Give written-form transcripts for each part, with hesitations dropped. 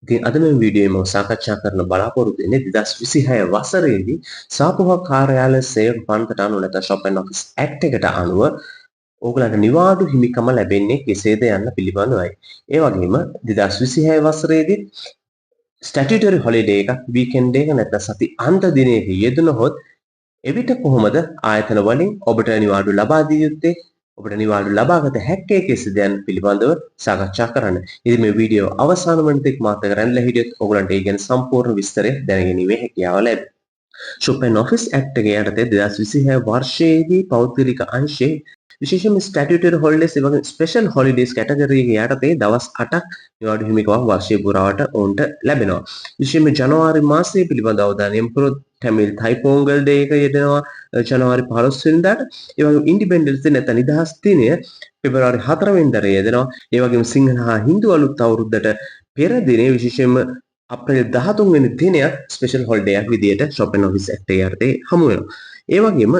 ඉතින් අද මේ වීඩියෝවේ මම සාකච්ඡා කරන බලාපොරොත්තු වෙන්නේ 2026 වසරේදී සාපොහා කාර්යාලය සේවක පනතට අනුව, නැත්නම් ෂොප් ඇන්ඩ් ඔෆිස් ඇක්ට් එකට අනුව ඕගලන්ට නිවාඩු හිමිකම ලැබෙන්නේ කෙසේද යන්න පිළිබඳවයි. ඒ වගේම 2026 වසරේදී ස්ටැටියුටරි හොලිඩේ එකක්, වීකෙන්ඩ් එක නැත්නම් සති අන්ත දිනයක යෙදුනහොත් එවිට කොහොමද ආයතන වලින් ඔබට නිවාඩු ලබා දිය යුත්තේ, ඔබට නිවාඩු ලබාගත හැක්කේ කෙසේද යන පිළිබඳව සාකච්ඡා කරන්න. ඉතින් මේ වීඩියෝ අවසාන වන තෙක් මාත් එක්ක රැඳිලා හිටියොත් ඔයගලන්ට ඒ ගැන සම්පූර්ණ විස්තරය දැනගැනීමේ හැකියාව ලැබේ. ෂොප් ඇන්ඩ් ඔෆිස් ඇක්ට් එක යටතේ 2026 වර්ෂයේදී පෞද්ගලික අංශයේ විශේෂයෙන්ම ස්ටැටියුටරි හොලිඩේස්, ඒ වගේම ස්පෙෂල් හොලිඩේස් කැටගරි එක යටතේ දවස් 8ක් නිවාඩු හිමිකමක් වර්ෂය පුරාවට ඔවුන්ට ලැබෙනවා. විශේෂයෙන්ම ජනවාරි මාසය පිළිබඳව අවධානය යොමු කරොත් ටැමිල් තයිපොංගල් ඩේ එක යෙදෙනවා ජනවාරි 15 වෙනිදාට. ඒ වගේම ඉන්ඩිපෙන්ඩන්ස් ඩේ නැත්නම් නිදහස් දිනය පෙබරවාරි 4 වෙනිදාට යෙදෙනවා. ඒ වගේම සිංහල හා හින්දු අලුත් අවුරුද්දට පෙර දිනේ, විශේෂයෙන්ම අප්‍රේල් 13 වෙනි දිනයත් ස්පෙෂල් හොලිඩේ එකක් විදියට ෂොප් ඇන්ඩ් ඔෆිස් ඇක්ට් එක යටතේ හමු වෙනවා. ඒ වගේම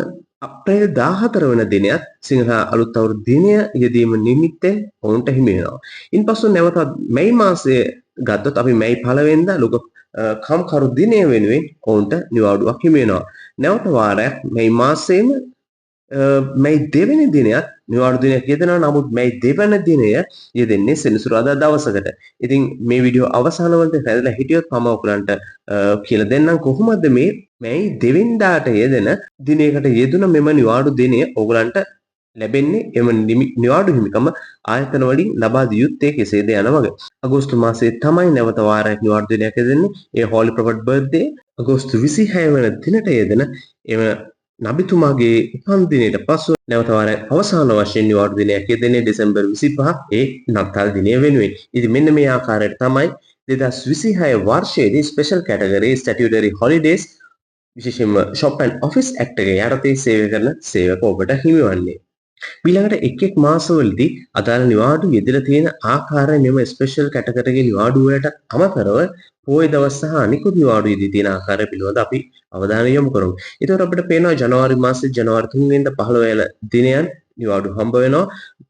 අප්‍රේල් 14 වන දිනයත් සිංහල අලුත් අවුරුදු දිනය යෙදීම නිමිත්තෙන් ඔවුන්ට හිමි වෙනවා. ඉන්පසු නැවතත් මැයි මාසය ගත්තොත් අපි මැයි පළවෙනිදා ලොකු කම්කරු දිනය වෙනුවෙන් ඔවුන්ට නිවාඩුවක් හිමි වෙනවා. නැවත වාරයක් මැයි මාසයේම මැයි දෙවෙනි දිනයත් නිවාඩු දිනයක් යෙදෙනවා. නමුත් මැයි දෙවන දිනය යෙදෙන්නේ සෙනසුරාදා දවසකට. ඉතින් මේ වීඩියෝ අවසාන වලට රැඳිලා හිටියොත් මම ඔයගලන්ට කියලා දෙන්නම් කොහොමද මේ මැයි දෙවෙනිදාට යෙදෙන දිනයකට යෙදුන මෙම නිවාඩු දිනය ඔයගලන්ට ලැබෙන්නේ, එම නිවාඩු හිමිකම ආයතන වලින් ලබා දිය යුත්තේ කෙසේද යන වග. අගෝස්තු මාසයේ තමයි නැවත වාරයක් නිවාඩු දිනයක් යෙදෙන්නේ. ඒ හෝලි ප්‍රොෆට් බර්ත්ඩේ අගෝස්තු 26 වන දිනට යෙදෙන එම නබිතුමාගේ උපන් දිනයට පසු නැවත වාරයක් අවසාන වශයෙන් නිවාඩු දිනයක් යෙදෙන්නේ ඩිසැම්බර් 25, ඒ නත්තල් දිනය වෙනුවෙන්. ඉතින් මෙන්න මේ ආකාරයට තමයි 2026 වර්ෂයේදී ස්පෙෂල් කැටගරි ස්ටැටියුටරි හොලිඩේස්, විශේෂයෙන්ම ෂොප් ඇන්ඩ් ඔෆිස් ඇක්ට් එක යටතේ සේවය කරන සේවක ඔබට හිමිවන්නේ. ඊළඟට එක් එක් මාසවලදී අදාළ නිවාඩු යෙදලා තියෙන ආකාරය, මෙම ස්පෙෂල් කැටගරි නිවාඩු වලට අමතරව පෝය දවස් සහ අනිකුත් නිවාඩු යෙදී තියෙන ආකාරය පිළිබඳ අපි අවධානය යොමු කරමු. ඒතකොට අපිට පේනවා ජනවාරි මාසයේ ජනවාරි 3 වෙනිදා 15 යන දිනයන් නිවාඩු හම්බ වෙනවා.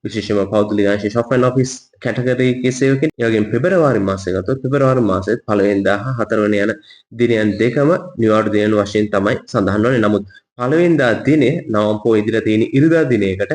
විශේෂයෙන්ම පෞද්ගලික අංශයේ ෂොප් ඇන්ඩ් ඔෆිස් කැටගරි එකේ සේවකයන්. ඒ වගේම පෙබරවාරි මාසය ගත්තොත් පෙබරවාරි මාසෙත් පළවෙනිදා හා හතරවෙනි යන දිනයන් දෙකම නිවාඩු දිනයන් වශයෙන් තමයි සඳහන් වන්නේ. නමුත් පළවෙනිදා දිනය නවම් පොය ඉදිරිය තියෙන ඉරිදා දිනයකට,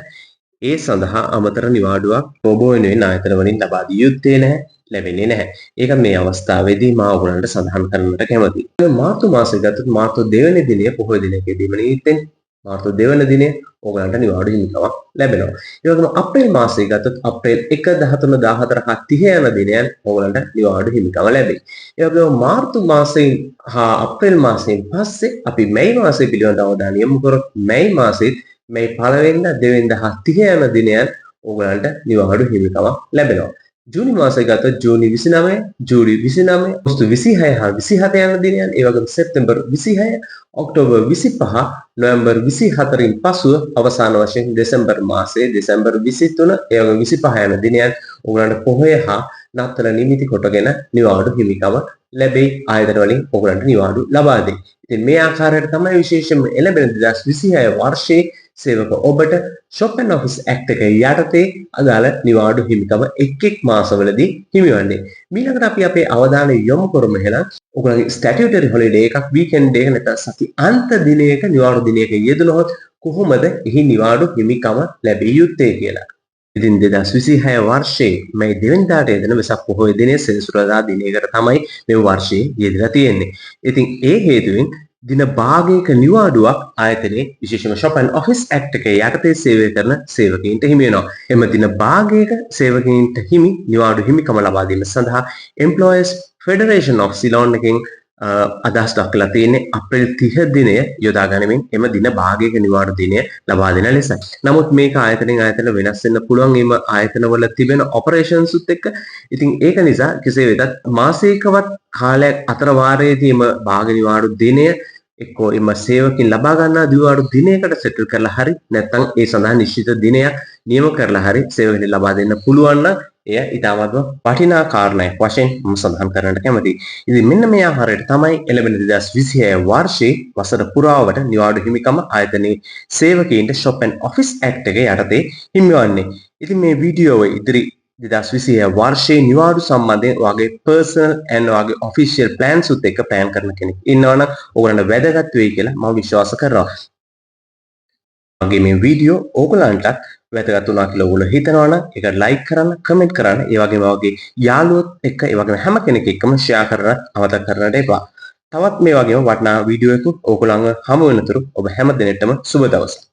ඒ සඳහා අමතර නිවාඩුවක් ඔබ වෙනුවෙන් ආයතන වලින් ලබා දිය යුත්තේ නැහැ, ලැබෙන්නේ නැහැ. ඒක මේ අවස්ථාවේදී මා ඔයගොල්ලන්ට සඳහන් කරන්නට කැමතියි. මාර්තු මාසය ගත්තොත් මාර්තු දෙවෙනි දිනය පොහොය දිනකදීම නිමිත්තෙන් මාර්තු දෙවන දිනය ඕගලන්ට නිවාඩු හිමිකමක් ලැබෙනවා. ඒ වගේම අප්‍රේල් මාසය ගත්තොත් අප්‍රේල් 1, 13, 14 හා 30 යන දිනයන් ඕගලන්ට නිවාඩු හිමිකම ලැබෙයි. ඒ වගේම මාර්තු මාසයෙන් හා අප්‍රේල් මාසයෙන් පස්සේ අපි මැයි මාසය පිළිබඳව අවධානය යොමු කරොත් මැයි මාසෙත් මැයි පළවෙනිදා, දෙවෙනිදා හා 30 යන දිනයන් ඕගලන්ට නිවාඩු හිමිකමක් ලැබෙනවා. ජූනි මාසය ගත්තොත් ජූනි 29, ජූලි 29, අගෝස්තු 26 හා 27 යන දිනයන්, ඒ වගේම සැප්තැම්බර් 26, ඔක්තෝබර් 25, නොවැම්බර් 24න් පසුව අවසාන වශයෙන් දෙසැම්බර් මාසයේ දෙසැම්බර් 23, ඒ වගේම 25 යන දිනයන් ඔයගලන්ට පොහොය හා නත්තල නිමිති කොටගෙන නිවාඩු හිමිකම ලැබෙයි. ආයතන වලින් ඔයගලන්ට නිවාඩු ලබා දෙයි. ඉතින් මේ ආකාරයට තමයි විශේෂයෙන්ම එළඹෙන 2026 වර්ෂයේ සේවක ඔබට ෂොප් ඇන්ඩ් ඔෆිස් ඇක්ට් එක යටතේ අදාළ නිවාඩු හිමිකම එක් එක් මාසවලදී හිමිවන්නේ. මීළඟට අපි අපේ අවධානය යොමු කරමු එහෙනම් ඔයගොල්ලන්ගේ ස්ටැටියුටරි හොලිඩේ එකක්, වීකෙන්ඩ් එක නැත්නම් සති අන්ත දිනයක නිවාඩු දිනයක යෙදුනහොත් කොහොමද එහි නිවාඩු හිමිකම ලැබිය යුත්තේ කියලා. ඉතින් 2026 වර්ෂයේ මේ දෙවෙනිදාට යෙදෙන වෙසක් පොහොය දිනය සෙනසුරාදා දිනයකට තමයි මේ වර්ෂයේ යෙදලා තියෙන්නේ. ඉතින් ඒ හේතුවෙන් දින භාගයක නිවාඩුවක් ආයතනයේ, විශේෂයෙන්ම ෂොප් ඇන්ඩ් ඔෆිස් ඇක්ට් එකේ යටතේ සේවය කරන සේවකයින්ට හිමි වෙනවා. එම දින භාගයක සේවකයින්ට හිමි නිවාඩු හිමිකම ලබා දීම සඳහා Employers Federation of Ceylon එකෙන් අදහස් දක්වලා තියෙන්නේ අප්‍රේල් 30 දිනය යොදා ගනිමින් එම දින භාගයක නිවාඩු දිනය ලබා දෙන ලෙසයි. නමුත් මේක ආයතනෙන් ආයතන වෙනස් වෙන්න පුළුවන් එම ආයතනවල තිබෙන ඔපරේෂන්ස් උත් එක්ක. ඉතින් ඒක නිසා කෙසේ වෙතත් මාසයකවත් කාලයක් අතර වාරයේදී එම භාග නිවාඩු දිනය එක්කෝ එම සේවකින් ලබා ගන්නා නිවාඩු දිනයකට සෙටල් කරලා හරි, නැත්නම් ඒ සඳහා නිශ්චිත දිනයක් නියම කරලා හරි සේවකින් ලබා දෙන්න පුළුවන් නම් එය ඉතාමත්ම වටිනා කාරණයක් වශයෙන් මම සඳහන් කරන්නට කැමතියි. ඉතින් මෙන්න මේ ආකාරයට තමයි එළඹෙන 2026 වර්ෂයේ වසර පුරාවට නිවාඩු හිමිකම ආයතනයේ සේවකයින්ට ෂොප් ඇන්ඩ් ඔෆිස් ඇක්ට් එක යටතේ හිමිවන්නේ. ඉතින් මේ වීඩියෝව ඉදිරි 2026 වර්ෂයේ නිවාඩු සම්බන්ධයෙන් ඔයාගේ පර්සනල් ඇන්ඩ් ඔයාගේ ඔෆිෂියල් ප්ලෑන්ස් උත් එක්ක ප්ලෑන් කරන කෙනෙක් ඉන්නවනම් ඕගොල්ලන්ට වැදගත් වෙයි කියලා මම විශ්වාස කරනවා. මගේ මේ වීඩියෝ ඕගොල්ලන්ටත් වැදගත් වුණා කියලා ඔයගොල්ලෝ හිතනවා නම් ඒක ලයික් කරන්න, කමෙන්ට් කරන්න, ඒ වගේම ඔයාගේ යාළුවොත් එක්ක, ඒ වගේම හැම කෙනෙක් එක්කම ෂෙයා කරන්න අමතක කරන්නට එපා. තවත් මේ වගේම වටිනා වීඩියෝ එකකින් ඕගොල්ලන්ව හමු වෙනතුරු ඔබ හැම දෙනෙක්ටම සුබ දවසක්.